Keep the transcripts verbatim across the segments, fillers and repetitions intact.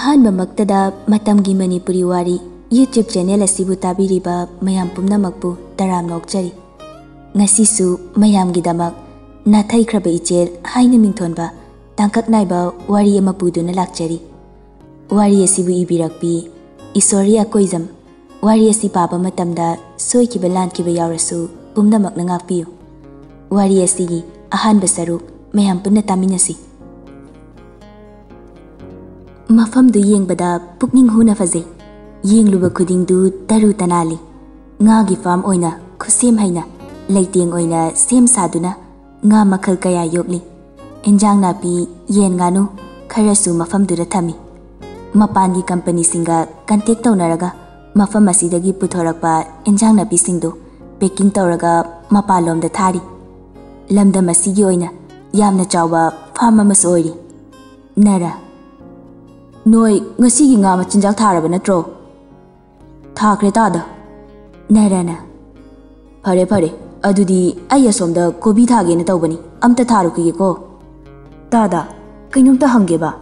ꯑꯍꯥꯟꯕꯃꯛꯇꯗ ꯃꯇꯝꯒꯤ ꯃꯅꯤꯄꯨꯔꯤ ꯋꯥꯔꯤ YouTube channel ꯑꯁꯤꯕꯨ ꯇꯥꯕꯤꯔꯤꯕ ꯃꯌꯥꯝ ꯄꯨꯝꯅꯃꯛꯄꯨ ꯇꯔꯥꯝꯅ ꯑꯣꯛꯆꯔꯤ꯫ ꯉꯁꯤꯁꯨ ꯃꯌꯥꯝꯒꯤꯗꯃꯛ ꯅꯥꯊꯩꯈ꯭ꯔꯕ ꯏꯆꯦꯜ ꯍꯥꯏꯅ ꯃꯤꯡꯊꯣꯟꯕ ꯇꯥꯡꯀꯛ ꯅꯥꯏꯕ ꯋꯥꯔꯤ ꯑꯃ ꯄꯨꯗꯨꯅ ꯂꯥꯛꯆꯔꯤ꯫ ꯋꯥꯔꯤ ꯑꯁꯤꯕꯨ ꯏꯕꯤꯔꯛꯄꯤ ꯏꯁꯣꯔꯤ ꯑꯀꯣꯏꯖꯝ꯫ ꯋꯥꯔꯤ ꯑꯁꯤ ꯄꯥꯕ ꯃꯇꯝꯗ ꯁꯣꯏꯈꯤꯕ ꯂꯥꯟꯈꯤꯕ ꯌꯥꯎꯔꯁꯨ ꯄꯨꯝꯅꯃꯛꯅ ꯉꯥꯛꯄꯤꯌꯨ꯫ ꯋꯥꯔꯤ ꯑꯁꯤꯒꯤ ꯑꯍꯥꯟꯕ ꯁꯔꯨꯛ ꯃꯌꯥꯝ ꯄꯨꯟꯅ ꯇꯥꯃꯤꯟꯅꯁꯤ꯫ ꯃꯐꯝꯗꯨ ꯌꯦꯡꯕꯗ ꯄꯨꯛꯅꯤꯡ ꯍꯨꯅ ꯐꯖꯩ꯫ ꯌꯦꯡꯂꯨꯕ ꯈꯨꯗꯤꯡꯗꯨ ꯇꯔꯨ ꯇꯅꯥꯜꯂꯤ꯫ ꯉꯥꯒꯤ ꯐꯥꯔꯝ ꯑꯣꯏꯅ ꯈꯨꯠꯁꯦꯝ ꯍꯩꯅ ꯂꯩꯇꯦꯡ ꯑꯣꯏꯅ ꯁꯦꯝ ꯁꯥꯗꯨꯅ ꯉꯥ ꯃꯈꯜ ꯀꯌꯥ ꯌꯣꯛꯂꯤ꯫ ꯏꯟꯖꯥꯡ ꯅꯥꯄꯤ, ꯌꯦꯟ ꯉꯥꯅꯨ ꯈꯔꯁꯨ ꯃꯐꯝꯗꯨꯗ ꯊꯝꯃꯤ꯫ ꯃꯄꯥꯟꯒꯤ ꯀꯝꯄꯅꯤꯁꯤꯡꯒ ꯀꯟꯇꯦꯛ ꯇꯧꯅꯔꯒ ꯃꯐꯝ ꯑꯁꯤꯗꯒꯤ ꯄꯨꯊꯣꯔꯛꯄ ꯏꯟꯖꯥꯡ ꯅꯥꯄꯤꯁꯤꯡꯗꯨ ꯄꯦꯀꯤꯡ ꯇꯧꯔꯒ ꯃꯄꯥꯟꯂꯣꯝꯗ ꯊꯥꯔꯤ꯫ ꯂꯝꯗꯝ ꯑꯁꯤꯒꯤ ꯑꯣꯏꯅ ꯌꯥꯝꯅ ꯆꯥꯎꯕ ꯐꯥꯔꯝ ꯑꯃꯁꯨ ꯑꯣꯏꯔꯤ꯫ ꯅꯔ, ꯅꯣꯏ ꯉꯁꯤꯒꯤ ꯉꯥ ꯃꯆꯤꯟꯖꯥꯛ ꯊꯥꯔꯕ ꯅꯠꯇ꯭ꯔꯣ? ꯊꯥꯈ꯭ꯔꯦ ꯇꯥꯗ꯫ ꯅꯔꯅ, ꯐꯔꯦ ꯐꯔꯦ, ꯑꯗꯨꯗꯤ ꯑꯩ ꯑꯁꯣꯝꯗ ꯀꯣꯕꯤ ꯊꯥꯒꯦꯅ ꯇꯧꯕꯅꯤ, ꯑꯝꯇ ꯊꯥꯔꯨꯈꯤꯒꯦꯀꯣ꯫ ꯇꯥꯗ, ꯀꯩꯅꯣꯝꯇ ꯍꯪꯒꯦꯕ꯫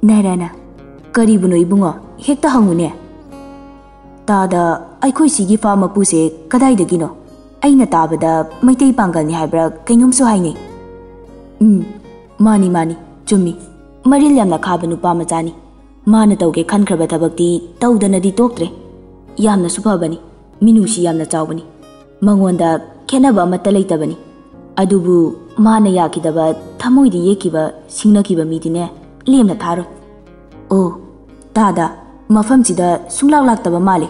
ꯅꯔꯅ, ꯀꯔꯤꯕꯨꯅꯣ ꯏꯕꯨꯡꯉꯣ? ꯍꯦꯛꯇ ꯍꯪꯉꯨꯅꯦ꯫ ꯇꯥꯗ, ꯑꯩꯈꯣꯏ ꯁꯤꯒꯤ ꯐꯥꯔꯝ ꯃꯄꯨꯁꯦ ꯀꯗꯥꯏꯗꯒꯤꯅꯣ? ꯑꯩꯅ ꯇꯥꯕꯗ ꯃꯩꯇꯩ ꯄꯥꯡꯒꯜꯅꯤ ꯍꯥꯏꯕ꯭ꯔꯥ ꯀꯩꯅꯣꯝꯁꯨ ꯍꯥꯏꯅꯩ꯫ ꯎꯝ, ꯃꯥꯅꯤ ꯃꯥꯅꯤ, ꯆꯨꯝꯃꯤ꯫ ꯃꯔꯤꯜ ꯌꯥꯝꯅ ꯈꯥꯕ ꯅꯨꯄꯥ ꯃꯆꯥꯅꯤ꯫ ꯃꯥꯅ ꯇꯧꯒꯦ ꯈꯟꯈ꯭ꯔꯕ ꯊꯕꯛꯇꯤ ꯇꯧꯗꯅꯗꯤ ꯇꯣꯛꯇ꯭ꯔꯦ꯫ ꯌꯥꯝꯅꯁꯨ ꯐꯕꯅꯤ, ꯃꯤꯅꯨꯡꯁꯤ ꯌꯥꯝꯅ ꯆꯥꯎꯕꯅꯤ꯫ ꯃꯉꯣꯟꯗ ꯈꯦꯠꯅꯕ ꯑꯃꯠꯇ ꯂꯩꯇꯕꯅꯤ꯫ ꯑꯗꯨꯕꯨ ꯃꯥꯅ ꯌꯥꯈꯤꯗꯕ, ꯊꯃꯣꯏꯗ ꯌꯦꯛꯈꯤꯕ, ꯁꯤꯡꯅꯈꯤꯕ ꯃꯤꯗꯤꯅꯦ ꯂꯦꯝꯅ ꯊꯥꯔꯣꯏ꯫ ꯑꯣ, ꯇꯥꯗ, ꯃꯐꯝꯁꯤꯗ ꯁꯨꯡꯂꯥꯛ ꯂꯥꯛꯇꯕ ꯃꯥꯜꯂꯦ꯫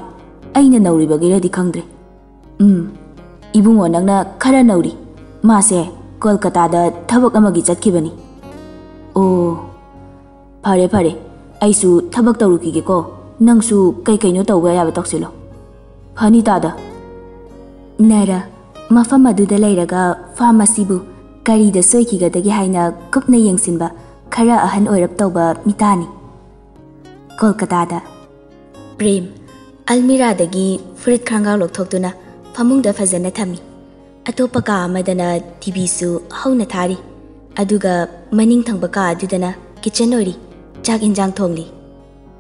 ꯑꯩꯅ ꯅꯧꯔꯤꯕꯒꯤꯔꯗꯤ ꯈꯪꯗ꯭ꯔꯦ꯫ ꯎꯝ, ꯏꯕꯨꯡꯉꯣ ꯅꯪꯅ ꯈꯔ ꯅꯧꯔꯤ꯫ ꯃꯥꯁꯦ ꯀꯣꯜꯀꯇꯥꯗ ꯊꯕꯛ ꯑꯃꯒꯤ ꯆꯠꯈꯤꯕꯅꯤ꯫ ꯑꯣ, ꯐꯔꯦ ꯐꯔꯦ, ꯑꯩꯁꯨ ꯊꯕꯛ ꯇꯧꯔꯨꯈꯤꯒꯦꯀꯣ꯫ ꯅꯪꯁꯨ ꯀꯩ ꯀꯩꯅꯣ ꯇꯧꯕ ꯌꯥꯕ ꯇꯧꯁꯤꯜꯂꯣ꯫ ꯐꯅꯤ ꯇꯥꯗ꯫ ꯅꯔ, ꯃꯐꯝ ꯑꯗꯨꯗ ꯂꯩꯔꯒ ꯐꯥꯔꯝ ꯑꯁꯤꯕꯨ ꯀꯔꯤꯗ ꯁꯣꯏꯈꯤꯒꯗꯒꯦ ꯍꯥꯏꯅ ꯀꯨꯞꯅ ꯌꯦꯡꯁꯤꯟꯕ ꯈꯔ ꯑꯍꯟ ꯑꯣꯏꯔꯞ ꯇꯧꯕ ꯃꯤꯇꯥꯅꯤ꯫ ꯀꯣꯜꯀꯇꯥꯗ꯫ ꯄ꯭ꯔꯦꯝ ꯑꯜꯃꯤꯔꯥꯗꯒꯤ ꯐꯨꯔꯤꯠ ꯈꯣꯡꯒ꯭ꯔꯥꯎ ꯂꯧꯊꯣꯛꯇꯨꯅ ꯐꯃꯨꯡꯗ ꯐꯖꯅ ꯊꯝꯃꯤ꯫ ꯑꯇꯣꯞꯄ ꯀꯥ ꯑꯃꯗꯅ ꯇꯤꯚꯤꯁꯨ ꯍꯧꯅ ꯊꯥꯔꯤ꯫ ꯑꯗꯨꯒ ꯃꯅꯤꯡ ꯊꯪꯕ ꯀꯥ ꯑꯗꯨꯗꯅ ꯀꯤꯆꯟ ꯑꯣꯏꯔꯤ꯫ ꯆꯥꯛ ꯏꯟꯖꯥꯡ ꯊꯣꯡꯂꯤ꯫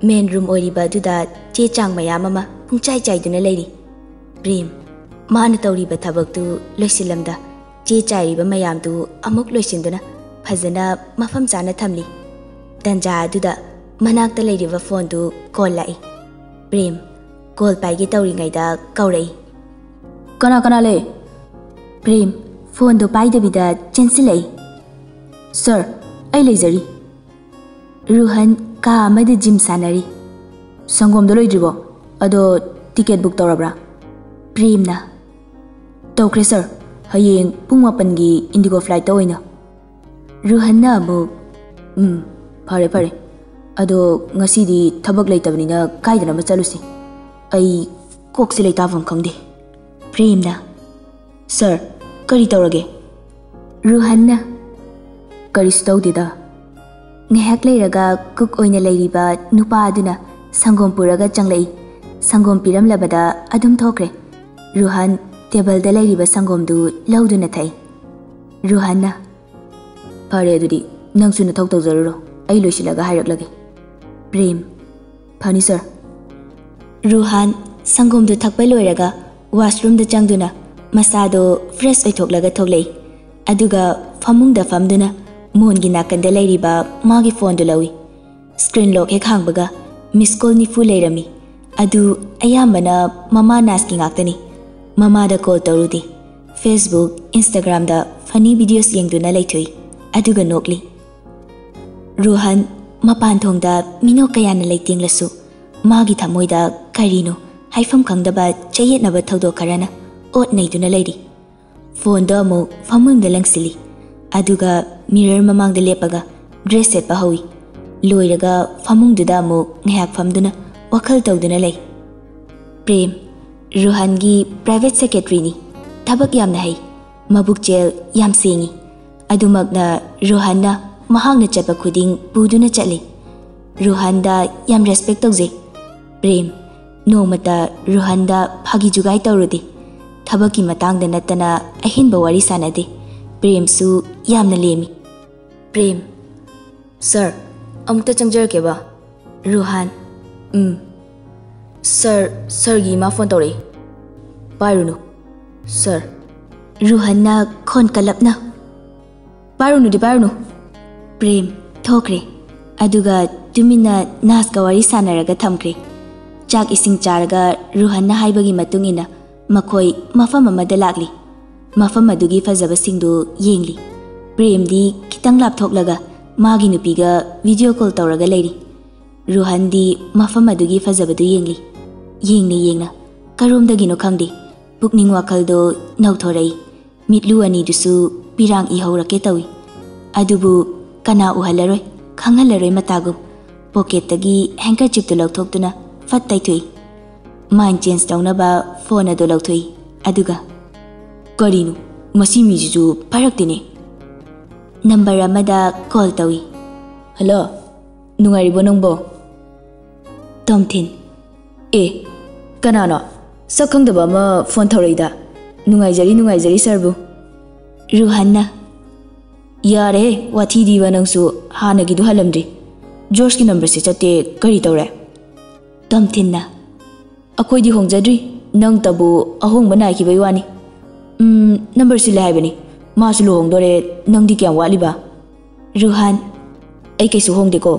ꯃꯦꯟ ꯔꯨꯝ ꯑꯣꯏꯔꯤꯕ ꯑꯗꯨꯗ ꯆꯦ ꯆꯥꯡ ꯃꯌꯥꯝ ꯑꯃ ꯄꯨꯡꯆꯥꯏ ꯆꯥꯏꯗꯨꯅ ꯂꯩꯔꯤ꯫ ꯄ꯭ꯔꯦꯝ, ꯃꯥꯅ ꯇꯧꯔꯤꯕ ꯊꯕꯛꯇꯨ ꯂꯣꯏꯁꯤꯜꯂꯝꯗ ꯆꯦ ꯆꯥꯏꯔꯤꯕ ꯃꯌꯥꯝꯗꯨ ꯑꯃꯨꯛ ꯂꯣꯏꯁꯤꯟꯗꯨꯅ ꯐꯖꯅ ꯃꯐꯝ ꯆꯥꯅ ꯊꯝꯂꯤ꯫ ꯇꯟꯖꯥ ꯑꯗꯨꯗ ꯃꯅꯥꯛꯇ ꯂꯩꯔꯤꯕ ꯐꯣꯟꯗꯨ ꯀꯣꯜ ꯂꯥꯛꯏ꯫ ꯄ꯭ꯔꯦꯝ ꯀꯣꯜ ꯄꯥꯏꯒꯦ ꯇꯧꯔꯤꯉꯩꯗ ꯀꯧꯔꯛꯏ꯫ "ꯀꯅꯥ ꯀꯅꯥ ꯂꯩ?" ꯄ꯭ꯔꯦꯝ ꯐꯣꯟꯗꯣ ꯄꯥꯏꯗꯕꯤꯗ ꯆꯦꯟꯁꯤꯜꯂꯛꯏ꯫ "ꯁꯥꯔ, ꯑꯩ ꯂꯩꯖꯔꯤ꯫" ꯔꯨꯍꯟ ꯀꯥ ꯑꯃꯗ ꯖꯤꯝ ꯁꯥꯟꯅꯔꯤ꯫ "ꯁꯪꯒꯣꯝꯗꯣ ꯂꯣꯏꯗ꯭ꯔꯤꯕꯣ? ꯑꯗꯣ ꯇꯤꯀꯦꯠ ꯕꯨꯛ ꯇꯧꯔꯕ꯭ꯔꯥ?" ꯄ꯭ꯔꯦꯝꯅ, "ꯇꯧꯈ꯭ꯔꯦ ꯁꯥꯔ, ꯍꯌꯦꯡ ꯄꯨꯡ ꯃꯥꯄꯟꯒꯤ ꯏꯟꯗꯤꯒꯣ ꯐ꯭ꯂꯥꯏꯠꯇ ꯑꯣꯏꯅ꯫" ꯔꯨꯍꯟꯅ ꯑꯃꯨꯛ, "ꯎꯝ, ꯐꯔꯦ ꯐꯔꯦ, ꯑꯗꯣ ꯉꯁꯤꯗꯤ ꯊꯕꯛ ꯂꯩꯇꯕꯅꯤꯅ ꯀꯥꯏꯗꯅꯕ ꯆꯠꯂꯨꯁꯤ꯫ ꯑꯩ ꯀꯣꯛꯁꯦ ꯂꯩꯇꯥꯐꯝ ꯈꯪꯗꯦ꯫" ꯄ꯭ꯔꯦꯝꯅ, "ꯁꯥꯔ, ꯀꯔꯤ ꯇꯧꯔꯒꯦ?" ꯔꯨꯍꯟꯅ, "ꯀꯔꯤꯁꯨ ꯇꯧꯗꯦꯗ꯫" ꯉꯥꯏꯍꯥꯛ ꯂꯩꯔꯒ ꯀꯨꯛ ꯑꯣꯏꯅ ꯂꯩꯔꯤꯕ ꯅꯨꯄꯥ ꯑꯗꯨꯅ ꯁꯪꯒꯣꯝ ꯄꯨꯔꯒ ꯆꯪꯂꯛꯏ꯫ ꯁꯪꯒꯣꯝ ꯄꯤꯔꯝꯂꯕꯗ ꯑꯗꯨꯝ ꯊꯣꯛꯈ꯭ꯔꯦ꯫ ꯔꯨꯍꯟ ꯇꯦꯕꯜꯗ ꯂꯩꯔꯤꯕ ꯁꯪꯒꯣꯝꯗꯨ ꯂꯧꯗꯨꯅ ꯊꯛꯏ꯫ ꯔꯨꯍꯟꯅ, "ꯐꯔꯦ ꯑꯗꯨꯗꯤ, ꯅꯪꯁꯨ ꯅꯊꯧ ꯇꯧꯖꯔꯨꯔꯣ, ꯑꯩ ꯂꯣꯏꯁꯤꯜꯂꯒ ꯍꯥꯏꯔꯛꯂꯒꯦ꯫" ꯄ꯭ꯔꯦꯝ, "ꯐꯅꯤ ꯁꯥꯔ꯫" ꯔꯨꯍꯥꯟ ꯁꯪꯒꯣꯝꯗꯨ ꯊꯛꯄ ꯂꯣꯏꯔꯒ ꯋꯥꯁꯔꯨꯝꯗ ꯆꯪꯗꯨꯅ ꯃꯁꯥꯗꯣ ꯐ꯭ꯔꯦꯁ ꯑꯣꯏꯊꯣꯛꯂꯒ ꯊꯣꯛꯂꯛꯏ꯫ ꯑꯗꯨꯒ ꯐꯃꯨꯡꯗ ꯐꯝꯗꯨꯅ ꯃꯣꯟꯒꯤ ꯅꯥꯀꯟꯗ ꯂꯩꯔꯤꯕ ꯃꯥꯒꯤ ꯐꯣꯟꯗꯨ ꯂꯧꯏ꯫ ꯁ꯭ꯀ꯭ꯔꯤꯟ ꯂꯣꯛ ꯍꯦꯛ ꯍꯥꯡꯕꯒ ꯃꯤꯁ ꯀꯣꯜ ꯅꯤꯐꯨ ꯂꯩꯔꯝꯃꯤ꯫ ꯑꯗꯨ ꯑꯌꯥꯝꯕꯅ ꯃꯃꯥ ꯅꯥꯁꯀꯤ ꯉꯥꯛꯇꯅꯤ꯫ ꯃꯃꯥꯗ ꯀꯣꯜ ꯇꯧꯔꯨꯗꯦ꯫ ꯐꯦꯁꯕꯨꯛ, ꯏꯟꯁꯇꯥꯒ꯭ꯔꯥꯝꯗ ꯐꯅꯤ ꯚꯤꯗꯤꯑꯣꯁ ꯌꯦꯡꯗꯨꯅ ꯂꯩꯊꯣꯛꯏ꯫ ꯑꯗꯨꯒ ꯅꯣꯛꯂꯤ꯫ ꯔꯨꯍꯟ ꯃꯄꯥꯟ ꯊꯣꯡꯗ ꯃꯤꯅꯣꯛ ꯀꯌꯥꯅ ꯂꯩꯇꯦꯡꯂꯁꯨ ꯃꯥꯒꯤ ꯊꯃꯣꯏꯗ ꯀꯔꯤꯅꯣ ꯍꯥꯏꯐꯝ ꯈꯪꯗꯕ ꯆꯌꯦꯠꯅꯕ ꯊꯧꯗꯣꯛ ꯈꯔꯅ ꯑꯣꯠ ꯅꯩꯗꯨꯅ ꯂꯩꯔꯤ꯫ ꯐꯣꯟꯗꯣ ꯑꯃꯨꯛ ꯐꯃꯨꯡꯗ ꯂꯪꯁꯤꯜꯂꯤ꯫ ꯑꯗꯨꯒ ꯃꯤꯔꯔ ꯃꯃꯥꯡꯗ ꯂꯦꯞꯄꯒ ꯗ꯭ꯔꯦꯁ ꯁꯦꯠꯄ ꯍꯧꯏ꯫ ꯂꯣꯏꯔꯒ ꯐꯃꯨꯡꯗꯨꯗ ꯑꯃꯨꯛ ꯉꯥꯏꯍꯥꯛ ꯐꯝꯗꯨꯅ ꯋꯥꯈꯜ ꯇꯧꯗꯨꯅ ꯂꯩ꯫ ꯄ꯭ꯔꯦꯝ, ꯔꯨꯍꯟꯒꯤ ꯄ꯭ꯔꯥꯏꯚꯦꯠ ꯁꯦꯀ꯭ꯔꯦꯇꯔꯤꯅꯤ꯫ ꯊꯕꯛ ꯌꯥꯝꯅ ꯍꯩ꯫ ꯃꯕꯨꯛꯆꯦꯜ ꯌꯥꯝ ꯁꯦꯡꯏ꯫ ꯑꯗꯨꯃꯛꯅ ꯔꯨꯍꯟꯅ ꯃꯍꯥꯛꯅ ꯆꯠꯄ ꯈꯨꯗꯤꯡ ꯄꯨꯗꯨꯅ ꯆꯠꯂꯤ꯫ ꯔꯨꯍꯟꯗ ꯌꯥꯝ ꯔꯦꯁꯄꯦꯛ ꯇꯧꯖꯩ꯫ ꯄ꯭ꯔꯦꯝ, ꯅꯣꯡꯃꯇ ꯔꯨꯍꯟꯗ ꯐꯥꯒꯤ ꯖꯨꯒꯥꯏ ꯇꯧꯔꯨꯗꯦ꯫ ꯊꯕꯛꯀꯤ ꯃꯇꯥꯡꯗ ꯅꯠꯇꯅ ꯑꯍꯦꯟꯕ ꯋꯥꯔꯤ ꯁꯥꯟꯅꯗꯦ꯫ ꯄ꯭ꯔꯦꯝꯁꯨ ꯌꯥꯝꯅ ꯂꯦꯝꯃꯤ꯫ ꯄ꯭ꯔꯦꯝ, "ꯁꯥꯔ, ꯑꯃꯨꯛꯇ ꯆꯪꯖꯔꯛꯀꯦꯕ꯫ ꯔꯨꯍꯥꯟ, ꯎꯝ꯫ ꯁꯥꯔ, ꯁꯥꯔꯒꯤ ꯏꯃꯥ ꯐꯣꯟ ꯇꯧꯔꯛꯏ꯫ ꯄꯥꯏꯔꯨꯅꯨ, ꯁꯥꯔ꯫ ꯔꯨꯍꯟꯅ ꯈꯣꯟ ꯀꯜꯂꯞꯅ, "ꯄꯥꯏꯔꯨꯅꯨꯗꯤ ꯄꯥꯏꯔꯨꯅꯨ꯫" ꯄ꯭ꯔꯦꯝ ꯊꯣꯛꯈ꯭ꯔꯦ꯫ ꯑꯗꯨꯒ ꯇꯨꯃꯤꯟꯅ ꯅꯥꯁꯀ ꯋꯥꯔꯤ ꯁꯥꯟꯅꯔꯒ ꯊꯝꯈ꯭ꯔꯦ꯫ ꯆꯥꯛ ꯏꯁꯤꯡ ꯆꯥꯔꯒ ꯔꯨꯍꯟꯅ ꯍꯥꯏꯕꯒꯤ ꯃꯇꯨꯡ ꯏꯟꯅ ꯃꯈꯣꯏ ꯃꯐꯝ ꯑꯃꯗ ꯂꯥꯛꯂꯤ꯫ ꯃꯐꯝ ꯑꯗꯨꯒꯤ ꯐꯖꯕꯁꯤꯡꯗꯨ ꯌꯦꯡꯂꯤ꯫ ꯄ꯭ꯔꯦꯝꯗꯤ ꯈꯤꯇꯪ ꯂꯥꯞꯊꯣꯛꯂꯒ ꯃꯥꯒꯤ ꯅꯨꯄꯤꯒ ꯚꯤꯗꯤꯑꯣ ꯀꯣꯜ ꯇꯧꯔꯒ ꯂꯩꯔꯤ꯫ ꯔꯨꯍꯟꯗꯤ ꯃꯐꯝ ꯑꯗꯨꯒꯤ ꯐꯖꯕꯗꯨ ꯌꯦꯡꯂꯤ꯫ ꯌꯦꯡꯅ ꯌꯦꯡꯅ ꯀꯔꯣꯝꯗꯒꯤꯅꯣ ꯈꯪꯗꯦ, ꯄꯨꯛꯅꯤꯡ ꯋꯥꯈꯜꯗꯣ ꯅꯧꯊꯣꯔꯛꯏ꯫ ꯃꯤꯠꯂꯨ ꯑꯅꯤꯗꯨꯁꯨ ꯄꯤꯔꯥꯡ ꯏꯍꯧꯔꯛꯀꯦ ꯇꯧꯏ꯫ ꯑꯗꯨꯕꯨ ꯀꯅꯥ ꯎꯍꯜꯂꯔꯣꯏ, ꯈꯪꯍꯜꯂꯔꯣꯏ ꯃꯇꯥꯒꯨꯝ꯫ ꯄꯣꯀꯦꯠꯇꯒꯤ ꯍꯦꯡꯀꯔꯆꯤꯞꯇꯨ ꯂꯧꯊꯣꯛꯇꯨꯅ ꯐꯠ ꯇꯩꯊꯣꯛꯏ꯫ ꯃꯥꯏꯟ ꯆꯦꯟꯖ ꯇꯧꯅꯕ ꯐꯣꯟ ꯑꯗꯨ ꯂꯧꯊꯣꯛꯏ꯫ ꯑꯗꯨꯒ, "ꯀꯔꯤꯅꯣ? ꯃꯁꯤ ꯃꯤꯁꯤꯁꯨ ꯐꯔꯛꯇꯦꯅꯦ꯫" ꯅꯝꯕꯔ ꯑꯃꯗ ꯀꯣꯜ ꯇꯧꯏ꯫ "ꯍꯜꯂꯣ, ꯅꯨꯡꯉꯥꯏꯔꯤꯕꯣ ꯅꯪꯕꯣ?" ꯇꯣꯝꯊꯤꯟ꯫ "ꯑꯦ, ꯀꯅꯥꯅꯣ? ꯁꯛ ꯈꯪꯗꯕ ꯑꯃ ꯐꯣꯟ ꯇꯧꯔꯛꯏꯗ꯫ ꯅꯨꯡꯉꯥꯏꯖꯔꯤ, ꯅꯨꯡꯉꯥꯏꯖꯔꯤ ꯁꯥꯔꯕꯨ꯫" ꯔꯨꯍꯟꯅ꯫ "ꯌꯥꯔꯦꯍꯦ, ꯋꯥꯊꯤꯗꯤꯕ ꯅꯪꯁꯨ, ꯍꯥꯟꯅꯒꯤꯗꯨ ꯍꯜꯂꯝꯗ꯭ꯔꯤ꯫ ꯖꯣꯔꯖꯀꯤ ꯅꯝꯕꯔꯁꯦ ꯆꯠꯇꯦ, ꯀꯔꯤ ꯇꯧꯔꯦ?" ꯇꯣꯝꯊꯤꯟꯅ꯫ "ꯑꯩꯈꯣꯏꯗꯤ ꯍꯣꯡꯖꯗ꯭ꯔꯤ, ꯅꯪꯇꯕꯨ ꯑꯍꯣꯡꯕ ꯅꯥꯏꯈꯤꯕꯩ ꯋꯥꯅꯤ꯫ ꯎꯝ, ꯅꯝꯕꯔ ꯁꯤꯜꯂꯦ ꯍꯥꯏꯕꯅꯤ, ꯃꯥꯁꯨ ꯂꯨꯍꯣꯡꯗꯣꯔꯦ, ꯅꯪꯗꯤ ꯀꯌꯥꯝ ꯋꯥꯠꯂꯤꯕ?" ꯔꯨꯍꯥꯟ꯫ "ꯑꯩ ꯀꯩꯁꯨ ꯍꯣꯡꯗꯦꯀꯣ,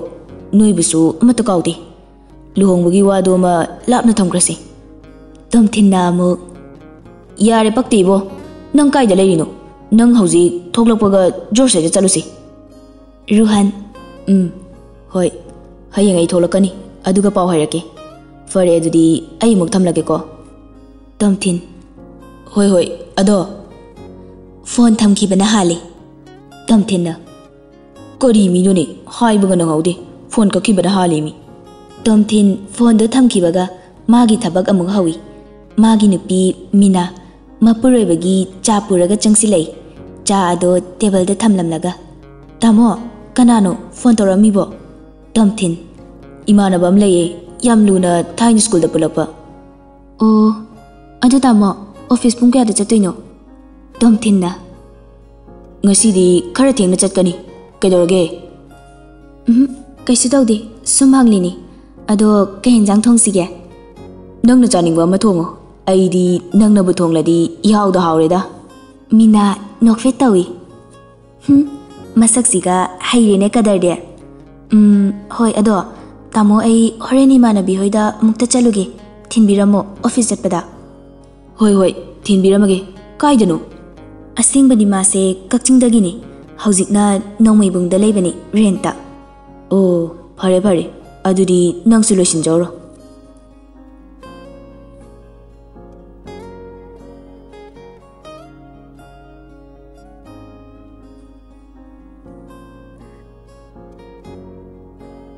ꯅꯣꯏꯕꯨꯁꯨ ꯑꯃꯠꯇ ꯀꯥꯎꯗꯦ꯫ ꯂꯨꯍꯣꯡꯕꯒꯤ ꯋꯥꯗꯣ ꯑꯃ ꯂꯥꯞꯅ ꯊꯝꯈ꯭ꯔꯁꯤ꯫" ꯇꯣꯝꯊꯤꯟꯅ ꯑꯃꯨꯛ꯫ "ꯌꯥꯔꯦ, ꯄꯛꯇꯦ ꯏꯕꯣ, ꯅꯪ ꯀꯥꯏꯗ ꯂꯩꯔꯤꯅꯣ? ꯅꯪ ꯍꯧꯖꯤꯛ ꯊꯣꯛꯂꯛꯄꯒ ꯖꯣꯔꯖ ꯍꯣꯏꯗ ꯆꯠꯂꯨꯁꯤ꯫" ꯔꯨꯍꯥꯟ꯫ "ꯎꯝ, ꯍꯣꯏ, ꯍꯌꯦꯡ ꯑꯩ ꯊꯣꯛꯂꯛꯀꯅꯤ, ꯑꯗꯨꯒ ꯄꯥꯎ ꯍꯥꯏꯔꯛꯀꯦ꯫ ꯐꯔꯦ, ꯑꯗꯨꯗꯤ ꯑꯩ ꯑꯃꯨꯛ ꯊꯝꯂꯒꯦꯀꯣ꯫" ꯇꯣꯝꯊꯤꯟ꯫ "ꯍꯣꯏ, ꯍꯣꯏ, ꯑꯗꯣ꯫" ꯐꯣꯟ ꯊꯝꯈꯤꯕꯅ ꯍꯥꯜꯂꯤ꯫ ꯇꯣꯝꯊꯤꯟꯅ꯫ "ꯀꯔꯤ ꯃꯤꯅꯣꯅꯦ, ꯍꯥꯏꯕꯒ ꯅꯪꯍꯧꯗꯦ, ꯐꯣꯟ ꯀꯛꯈꯤꯕꯅ ꯍꯥꯜꯂꯦꯃꯤ꯫" ꯇꯣꯝꯊꯤꯟ ꯐꯣꯟꯗꯣ ꯊꯝꯈꯤꯕꯒ ꯃꯥꯒꯤ ꯊꯕꯛ ꯑꯃꯨꯛ ꯍꯧꯏ꯫ ꯃꯥꯒꯤ ꯅꯨꯄꯤ ꯃꯤꯅꯥ ꯃꯄꯨꯔꯣꯏꯕꯒꯤ ꯆꯥ ꯄꯨꯔꯒ ꯆꯪꯁꯤꯜꯂꯛꯏ꯫ ꯆꯥ ꯑꯗꯣ ꯇꯦꯕꯜꯗ ꯊꯝꯂꯝꯂꯒ, "ꯇꯥꯃꯣ, ꯀꯅꯥꯅꯣ ꯐꯣꯟ ꯇꯧꯔꯛꯑꯝꯃꯤꯕꯣ?" ꯇꯣꯝꯊꯤꯟ꯫ "ꯏꯃꯥꯟꯅꯕ ꯑꯃ ꯂꯩꯌꯦ, ꯌꯥꯝ ꯂꯨꯅ ꯊꯥꯏꯅ ꯁ꯭ꯀꯨꯜꯗ ꯄꯨꯜꯂꯛꯄ꯫" "ꯑꯣ, ꯑꯗꯨ ꯇꯥꯃꯣ, ꯑꯣꯐꯤꯁ ꯄꯨꯡ ꯀꯌꯥꯗ ꯆꯠꯇꯣꯏꯅꯣ?" ꯇꯣꯝꯊꯤꯟꯅ꯫ "ꯉꯁꯤꯗꯤ ꯈꯔ ꯊꯦꯡꯅ ꯆꯠꯀꯅꯤ꯫ ꯀꯩꯗꯧꯔꯒꯦ?" "ꯎꯝ, ꯀꯩꯁꯨ ꯇꯧꯗꯦ, ꯁꯨꯝ ꯍꯪꯂꯤꯅꯤ꯫ ꯑꯗꯣ ꯀꯩ ꯌꯦꯟꯖꯥꯡ ꯊꯣꯡꯁꯤꯒꯦ? ꯅꯪꯅ ꯆꯥꯅꯤꯡꯕ ꯑꯃ ꯊꯣꯡꯉꯣ꯫ ꯑꯩꯗꯤ ꯅꯪꯅꯕꯨ ꯊꯣꯡꯂꯗꯤ ꯏꯍꯥꯎꯗ ꯍꯥꯎꯔꯦꯗ꯫ ꯃꯤꯅꯥ ꯅꯣꯛꯐꯦꯠ ꯇꯧꯏ꯫ "ꯍꯨꯝ, ꯃꯁꯛꯁꯤꯒ ꯍꯩꯔꯦꯅꯦ ꯀꯗꯔꯗꯤ꯫ ꯎꯝ, ꯍꯣꯏ, ꯑꯗꯣ ꯇꯥꯃꯣ, ꯑꯩ ꯍꯣꯔꯦꯟ ꯏꯃꯥꯟꯅꯕꯤ ꯍꯣꯏꯗ ꯑꯃꯨꯛꯇ ꯆꯠꯂꯨꯒꯦ꯫ ꯊꯤꯟꯕꯤꯔꯝꯃꯣ ꯑꯣꯐꯤꯁ ꯆꯠꯄꯗ꯫" "ꯍꯣꯏ, ꯍꯣꯏ, ꯊꯤꯟꯕꯤꯔꯝꯃꯒꯦ꯫ ꯀꯥꯏꯗꯅꯣ?" "ꯑꯁꯦꯡꯕꯗꯤ ꯃꯥꯁꯦ ꯀꯛꯆꯤꯡꯗꯒꯤꯅꯤ꯫ ꯍꯧꯖꯤꯛꯅ ꯅꯣꯡꯃꯩꯕꯨꯡꯗ ꯂꯩꯕꯅꯤ, ꯔꯦꯟꯠꯇ꯫" "ꯑꯣ, ꯐꯔꯦ, ꯐꯔꯦ꯫ ꯑꯗꯨꯗꯤ ꯅꯪꯁꯨ ꯂꯣꯏꯁꯤꯟꯖꯧꯔꯣ꯫"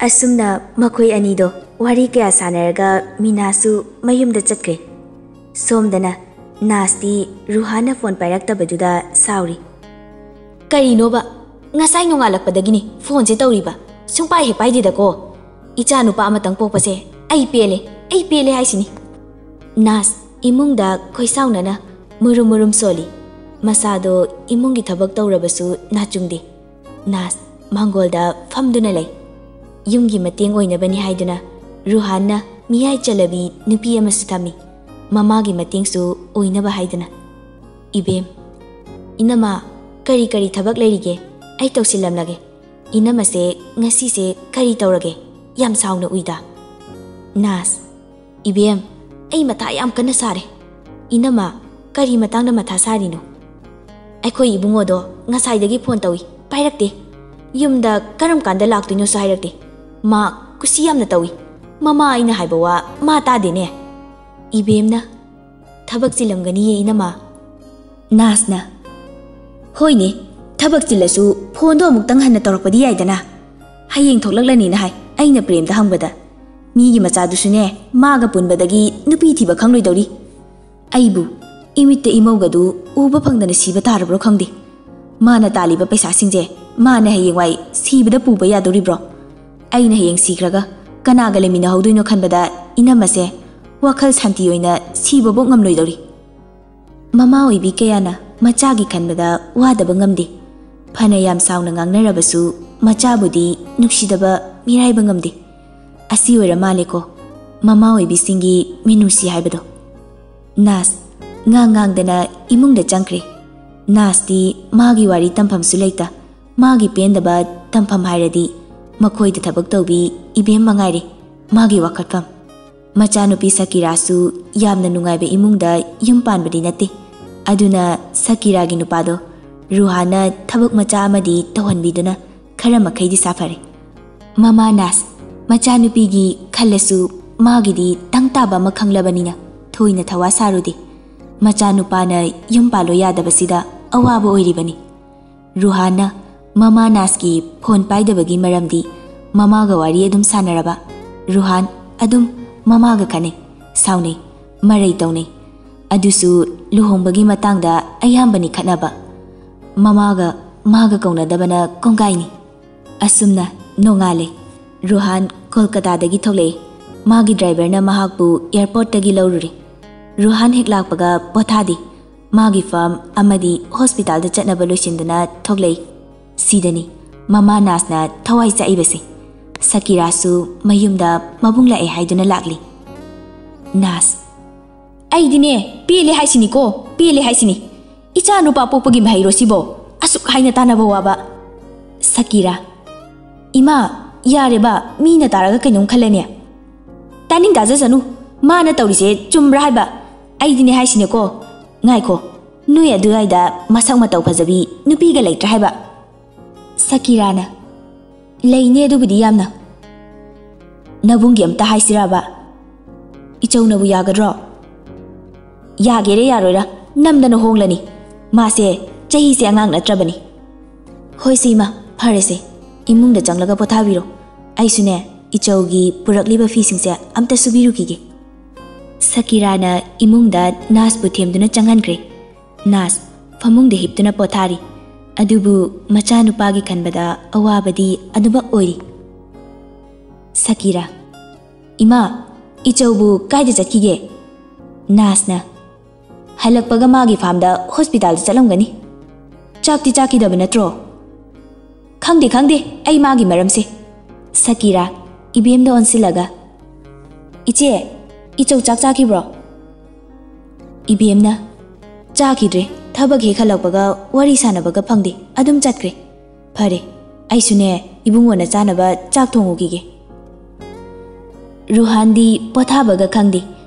ꯑꯁꯨꯝꯅ ꯃꯈꯣꯏ ꯑꯅꯤꯗꯣ ꯋꯥꯔꯤ ꯀꯌꯥ ꯁꯥꯟꯅꯔꯒ ꯃꯤꯅꯥꯁꯨ ꯃꯌꯨꯝꯗ ꯆꯠꯈ꯭ꯔꯦ꯫ ꯁꯣꯝꯗꯅ ꯅꯥꯁꯇꯤ ꯔꯨꯍꯥꯟꯅ ꯐꯣꯟ ꯄꯥꯏꯔꯛꯇꯕꯗꯨꯗ ꯁꯥꯎꯔꯤ꯫ "ꯀꯔꯤꯅꯣꯕ? ꯉꯁꯥꯏ ꯅꯣꯡꯉꯥꯜꯂꯛꯄꯗꯒꯤꯅꯤ ꯐꯣꯟꯁꯦ ꯇꯧꯔꯤꯕ, ꯁꯨꯡꯄꯥꯏ ꯍꯦꯛ ꯄꯥꯏꯗꯦꯗꯀꯣ꯫ ꯏꯆꯥ ꯅꯨꯄꯥ ꯑꯃꯇꯪ ꯄꯣꯛꯄꯁꯦ ꯑꯩ ꯄꯦꯜꯂꯦ, ꯑꯩ ꯄꯦꯜꯂꯦ ꯍꯥꯏꯁꯤꯅꯤ꯫" ꯅꯥꯁ ꯏꯃꯨꯡꯗ ꯈꯣꯏꯁꯥꯎꯅꯅ ꯃꯨꯔꯨꯝ ꯃꯨꯔꯨꯝ ꯁꯣꯜꯂꯤ꯫ ꯃꯁꯥꯗꯣ ꯏꯃꯨꯡꯒꯤ ꯊꯕꯛ ꯇꯧꯔꯕꯁꯨ ꯅꯥꯆꯨꯡꯗꯦ꯫ ꯅꯥꯁ ꯃꯥꯡꯒꯣꯜꯗ ꯐꯝꯗꯨꯅ ꯂꯩ꯫ ꯌꯨꯝꯒꯤ ꯃꯇꯦꯡ ꯑꯣꯏꯅꯕꯅꯤ ꯍꯥꯏꯗꯨꯅ ꯔꯨꯍꯥꯟꯅ ꯃꯤꯌꯥꯏ ꯆꯜꯂꯕꯤ ꯅꯨꯄꯤ ꯑꯃꯁꯨ ꯊꯝꯃꯤ, ꯃꯃꯥꯒꯤ ꯃꯇꯦꯡꯁꯨ ꯑꯣꯏꯅꯕ ꯍꯥꯏꯗꯨꯅ꯫ "ꯏꯕꯦꯝ, ꯏꯅꯃ, ꯀꯔꯤ ꯀꯔꯤ ꯊꯕꯛ ꯂꯩꯔꯤꯒꯦ? ꯑꯩ ꯇꯧꯁꯤꯜꯂꯝꯂꯒꯦ꯫ ꯏꯅꯃꯁꯦ ꯉꯁꯤꯁꯦ ꯀꯔꯤ ꯇꯧꯔꯒꯦ? ꯌꯥꯝ ꯁꯥꯎꯅ ꯎꯏꯗ꯫" ꯅꯥꯁ, "ꯏꯕꯦꯝ, ꯑꯩ ꯃꯊꯥ ꯌꯥꯝ ꯀꯟꯅ ꯁꯥꯔꯦ꯫" "ꯏꯅꯃ, ꯀꯔꯤ ꯃꯇꯥꯡꯗ ꯃꯊꯥ ꯁꯥꯔꯤꯅꯣ?" "ꯑꯩꯈꯣꯏ ꯏꯕꯨꯡꯉꯣꯗꯣ ꯉꯁꯥꯏꯗꯒꯤ ꯐꯣꯟ ꯇꯧꯏ, ꯄꯥꯏꯔꯛꯇꯦ꯫ ꯌꯨꯝꯗ ꯀꯔꯝ ꯀꯥꯟꯗ ꯂꯥꯛꯇꯣꯏꯅꯣꯁꯨ ꯍꯥꯏꯔꯛꯇꯦ꯫ ꯃꯥ ꯀꯨꯁꯤ ꯌꯥꯝꯅ ꯇꯧꯏ꯫ ꯃꯃꯥ ꯑꯩꯅ ꯍꯥꯏꯕ ꯋꯥ ꯃꯥ ꯇꯥꯗꯦꯅꯦ꯫" "ꯏꯕꯦꯝꯅ ꯊꯕꯛ ꯆꯤꯜꯂꯝꯒꯅꯤꯌꯦ, ꯏꯅꯃ꯫" ꯅꯥꯁꯅ, "ꯍꯣꯏꯅꯦ, ꯊꯕꯛ ꯆꯤꯜꯂꯁꯨ ꯐꯣꯟꯗꯣ ꯑꯃꯨꯛꯇꯪ ꯍꯟꯅ ꯇꯧꯔꯛꯄꯗꯤ ꯌꯥꯏꯗꯅ꯫ ꯍꯌꯦꯡ ꯊꯣꯛꯂꯛꯂꯅꯤꯅ ꯍꯥꯏ, ꯑꯩꯅ ꯄ꯭ꯔꯦꯝꯗ ꯍꯪꯕꯗ꯫ ꯃꯤꯒꯤ ꯃꯆꯥꯗꯨꯁꯨꯅꯦ, ꯃꯥꯒ ꯄꯨꯟꯕꯗꯒꯤ ꯅꯨꯄꯤ ꯊꯤꯕ ꯈꯪꯂꯣꯏꯗꯧꯔꯤ꯫ ꯑꯩꯕꯨ ꯏꯃꯤꯠꯇ ꯏꯃꯧꯒꯗꯨ ꯎꯕ ꯐꯪꯗꯅ ꯁꯤꯕ ꯇꯥꯔꯕ꯭ꯔꯣ ꯈꯪꯗꯦ꯫ ꯃꯥꯅ ꯇꯥꯜꯂꯤꯕ ꯄꯩꯁꯥꯁꯤꯡꯁꯦ ꯃꯥꯅ ꯍꯌꯦꯡꯋꯥꯏ ꯁꯤꯕꯗ ꯄꯨꯕ ꯌꯥꯗꯧꯔꯤꯕ꯭ꯔꯣ? ꯑꯩꯅ ꯍꯌꯦꯡ ꯁꯤꯈ꯭ꯔꯒ ꯀꯅꯥꯒ ꯂꯩꯃꯤꯟꯅꯍꯧꯗꯣꯏꯅꯣ ꯈꯟꯕꯗ ꯏꯅꯝꯃꯁꯦ ꯋꯥꯈꯜ ꯁꯥꯟꯇꯤ ꯑꯣꯏꯅ ꯁꯤꯕꯕꯨ ꯉꯝꯂꯣꯏꯗꯧꯔꯤ꯫" ꯃꯃꯥ ꯑꯣꯏꯕꯤ ꯀꯌꯥꯅ ꯃꯆꯥꯒꯤ ꯈꯟꯕꯗ ꯋꯥꯗꯕ ꯉꯝꯗꯦ꯫ ꯐꯅ ꯌꯥꯝ ꯁꯥꯎꯅ ꯉꯥꯡꯅꯔꯕꯁꯨ ꯃꯆꯥꯕꯨꯗꯤ ꯅꯨꯡꯁꯤꯗꯕ ꯃꯤꯔꯥꯏꯕ ꯉꯝꯗꯦ꯫ ꯑꯁꯤ ꯑꯣꯏꯔ ꯃꯥꯜꯂꯦꯀꯣ ꯃꯃꯥ ꯑꯣꯏꯕꯤꯁꯤꯡꯒꯤ ꯃꯤꯅꯨꯡꯁꯤ ꯍꯥꯏꯕꯗꯣ꯫ ꯅꯥꯁ ꯉꯥꯡ ꯉꯥꯡꯗꯅ ꯏꯃꯨꯡꯗ ꯆꯪꯈ꯭ꯔꯦ꯫ ꯅꯥꯁꯇꯤ ꯃꯥꯒꯤ ꯋꯥꯔꯤ ꯇꯝꯐꯝꯁꯨ ꯂꯩꯇ, ꯃꯥꯒꯤ ꯄꯦꯟꯗꯕ ꯇꯝꯐꯝ ꯍꯥꯏꯔꯗꯤ ꯃꯈꯣꯏꯗ ꯊꯕꯛ ꯇꯧꯕꯤ ꯏꯕꯦꯝ ꯃꯉꯥꯏꯔꯦ ꯃꯥꯒꯤ ꯋꯥꯈꯠꯐꯝ꯫ ꯃꯆꯥꯅꯨꯄꯤ ꯁꯀꯤꯔꯥꯁꯨ ꯌꯥꯝꯅ ꯅꯨꯡꯉꯥꯏꯕ ꯏꯃꯨꯡꯗ ꯌꯨꯝ ꯄꯥꯟꯕꯗꯤ ꯅꯠꯇꯦ꯫ ꯑꯗꯨꯅ ꯁꯀꯤꯔꯥꯒꯤ ꯅꯨꯄꯥꯗꯣ ꯔꯨꯍꯥꯟꯅ ꯊꯕꯛ ꯃꯆꯥ ꯑꯃꯗꯤ ꯇꯧꯍꯟꯕꯤꯗꯨꯅ ꯈꯔ ꯃꯈꯩꯗꯤ ꯁꯥꯐꯔꯦ꯫ ꯃꯃꯥ ꯅꯥꯁ, ꯃꯆꯥꯅꯨꯄꯤꯒꯤ ꯈꯜꯂꯁꯨ ꯃꯥꯒꯤꯗꯤ ꯇꯪ ꯇꯥꯕ ꯑꯃ ꯈꯪꯂꯕꯅꯤꯅ ꯊꯣꯏꯅ ꯊꯋꯥ ꯁꯥꯔꯨꯗꯦ꯫ ꯃꯆꯥꯅꯨꯄꯥꯅ ꯌꯨꯝ ꯄꯥꯜꯂꯣ ꯌꯥꯗꯕꯁꯤꯗ ꯑꯋꯥꯕ ꯑꯣꯏꯔꯤꯕꯅꯤ꯫ ꯔꯨꯍꯥꯟꯅ ꯃꯃꯥ ꯅꯥꯁꯀꯤ ꯐꯣꯟ ꯄꯥꯏꯗꯕꯒꯤ ꯃꯔꯝꯗꯤ ꯃꯃꯥꯒ ꯋꯥꯔꯤ ꯑꯗꯨꯝ ꯁꯥꯟꯅꯔꯕ꯫ ꯔꯨꯍꯥꯟ ꯑꯗꯨꯝ ꯃꯃꯥꯒ ꯈꯟꯅꯩ, ꯁꯥꯎꯅꯩ, ꯃꯔꯩ ꯇꯧꯅꯩ꯫ ꯑꯗꯨꯁꯨ ꯂꯨꯍꯣꯡꯕꯒꯤ ꯃꯇꯥꯡꯗ ꯑꯌꯥꯝꯕꯅꯤ ꯈꯠꯅꯕ꯫ ꯃꯃꯥꯒ ꯃꯥꯒ ꯀꯧꯅꯗꯕꯅ ꯀꯣꯡꯒꯥꯏꯅꯤ꯫ ꯑꯁꯨꯝꯅ ꯅꯣꯡꯉꯥꯜꯂꯦ꯫ ꯔꯨꯍꯥꯟ ꯀꯣꯜꯀꯇꯥꯗꯒꯤ ꯊꯣꯛꯂꯛꯏ꯫ ꯃꯥꯒꯤ ꯗ꯭ꯔꯥꯏꯚꯔꯅ ꯃꯍꯥꯛꯄꯨ ꯑꯦꯌꯔꯄꯣꯔꯠꯇꯒꯤ ꯂꯧꯔꯨꯔꯦ꯫ ꯔꯨꯍꯥꯟ ꯍꯦꯛ ꯂꯥꯛꯄꯒ ꯄꯣꯊꯥꯗꯦ꯫ ꯃꯥꯒꯤ ꯐꯥꯔꯝ ꯑꯃꯗꯤ ꯍꯣꯁꯄꯤꯇꯥꯜꯗ ꯆꯠꯅꯕ ꯂꯣꯏꯁꯤꯟꯗꯨꯅ ꯊꯣꯛꯂꯛꯏ꯫ ꯁꯤꯗꯅꯤ ꯃꯃꯥ ꯅꯥꯁꯅ ꯊꯋꯥꯏ ꯆꯥꯛꯏꯕꯁꯦ꯫ ꯁꯀꯤꯔꯥꯁꯨ ꯃꯌꯨꯝꯗ ꯃꯕꯨꯡ ꯂꯥꯛꯑꯦ ꯍꯥꯏꯗꯨꯅ ꯂꯥꯛꯂꯤ꯫ ꯅꯥꯁ, ꯑꯩꯗꯤꯅꯦ, ꯄꯦꯜꯂꯦ ꯍꯥꯏꯁꯤꯅꯤꯀꯣ, ꯄꯦꯜꯂꯦ ꯍꯥꯏꯁꯤꯅꯤ꯫ ꯏꯆꯥ ꯅꯨꯄꯥ ꯄꯣꯛꯄꯒꯤ ꯃꯍꯩꯔꯣ ꯁꯤꯕꯣ? ꯑꯁꯨꯛ ꯍꯥꯏꯅ ꯇꯥꯟꯅꯕ ꯋꯥꯕ꯫ ꯁꯀꯤꯔꯥ, ꯏꯃꯥ, ꯌꯥꯔꯦꯕ, ꯃꯤꯅ ꯇꯥꯔꯒ ꯀꯩꯅꯣꯝ ꯈꯜꯂꯅꯤ꯫ ꯇꯥꯅꯤꯡ ꯇꯥꯖꯁꯅꯨ, ꯃꯥꯅ ꯇꯧꯔꯤꯁꯦ ꯆꯨꯝꯕ꯭ꯔꯥ ꯍꯥꯏꯕ? ꯑꯩꯗꯤꯅꯦ ꯍꯥꯏꯁꯤꯅꯦꯀꯣ, ꯉꯥꯏꯈꯣ, ꯅꯣꯏ ꯑꯗꯨꯋꯥꯏꯗ ꯃꯁꯛ ꯃꯇꯧ ꯐꯖꯕꯤ ꯅꯨꯄꯤꯒ ꯂꯩꯇ꯭ꯔꯥ ꯍꯥꯏꯕ? ꯁꯀꯤꯔꯥꯅ, ꯂꯩꯅꯦ ꯑꯗꯨꯕꯨꯗꯤ ꯌꯥꯝꯅ꯫ ꯅꯕꯨꯡꯒꯤ ꯑꯝꯇ ꯍꯥꯏꯁꯤꯔꯕ? ꯏꯆꯧꯅꯕꯨ ꯌꯥꯒꯗ꯭ꯔꯣ? ꯌꯥꯒꯦꯔꯦ ꯌꯥꯔꯣꯏꯔ ꯅꯝꯗꯅ ꯍꯣꯡꯂꯅꯤ꯫ ꯃꯥꯁꯦ ꯆꯍꯤꯁꯦ ꯑꯉꯥꯡ ꯅꯠꯇ꯭ꯔꯕꯅꯤ꯫ ꯍꯣꯏꯁꯦ ꯏꯃꯥ, ꯐꯔꯦꯁꯦ, ꯏꯃꯨꯡꯗ ꯆꯪꯂꯒ ꯄꯣꯊꯥꯕꯤꯔꯣ꯫ ꯑꯩꯁꯨꯅꯦ, ꯏꯆꯧꯒꯤ ꯄꯨꯔꯛꯂꯤꯕ ꯐꯤꯁꯤꯡꯁꯦ ꯑꯝꯇ ꯁꯨꯕꯤꯔꯨꯈꯤꯒꯦ꯫ ꯁꯀꯤꯔꯥꯅ ꯏꯃꯨꯡꯗ ꯅꯥꯁꯄꯨ ꯊꯦꯝꯗꯨꯅ ꯆꯪꯍꯟꯈ꯭ꯔꯦ꯫ ꯅꯥꯁ ꯐꯃꯨꯡꯗ ꯍꯤꯞꯇꯨꯅ ꯄꯣꯊꯥꯔꯤ꯫ ꯑꯗꯨꯕꯨ ꯃꯆꯥꯅꯨꯄꯥꯒꯤ ꯈꯟꯕꯗ ꯑꯋꯥꯕꯗꯤ ꯑꯗꯨꯃꯛ ꯑꯣꯏꯔꯤ꯫ ꯁꯀꯤꯔꯥ, ꯏꯃꯥ, ꯏꯆꯧꯕꯨ ꯀꯥꯏꯗ ꯆꯠꯈꯤꯒꯦ? ꯅꯥꯁꯅ, ꯍꯜꯂꯛꯄꯒ ꯃꯥꯒꯤ ꯐꯥꯝꯗ ꯍꯣꯁꯄꯤꯇꯥꯜꯗ ꯆꯠꯂꯝꯒꯅꯤ꯫ ꯆꯥꯛꯇꯤ ꯆꯥꯈꯤꯗꯕ ꯅꯠꯇ꯭ꯔꯣ? ꯈꯪꯗꯦ, ꯈꯪꯗꯦ, ꯑꯩ ꯃꯥꯒꯤ ꯃꯔꯝꯁꯦ꯫ ꯁꯀꯤꯔꯥ, ꯏꯕꯦꯝꯗ ꯑꯣꯟꯁꯤꯜꯂꯒ, "ꯏꯆꯦ, ꯏꯆꯧ ꯆꯥꯛ ꯆꯥꯈꯤꯕ꯭ꯔꯣ?" ꯏꯕꯦꯝꯅ, "ꯆꯥꯈꯤꯗ꯭ꯔꯦ, ꯊꯕꯛ ꯍꯦꯛ ꯍꯜꯂꯛꯄꯒ ꯋꯥꯔꯤ ꯁꯥꯟꯅꯕꯒ ꯐꯪꯗꯦ, ꯑꯗꯨꯝ ꯆꯠꯈ꯭ꯔꯦ꯫ ꯐꯔꯦ, ꯑꯩꯁꯨꯅꯦ ꯏꯕꯨꯡꯉꯣꯅ ꯆꯥꯅꯕ ꯆꯥꯛ ꯊꯣꯡꯉꯨꯈꯤꯒꯦ꯫" ꯔꯨꯍꯥꯟꯗꯤ ꯄꯣꯊꯥꯕꯒ ꯈꯪꯗꯦ,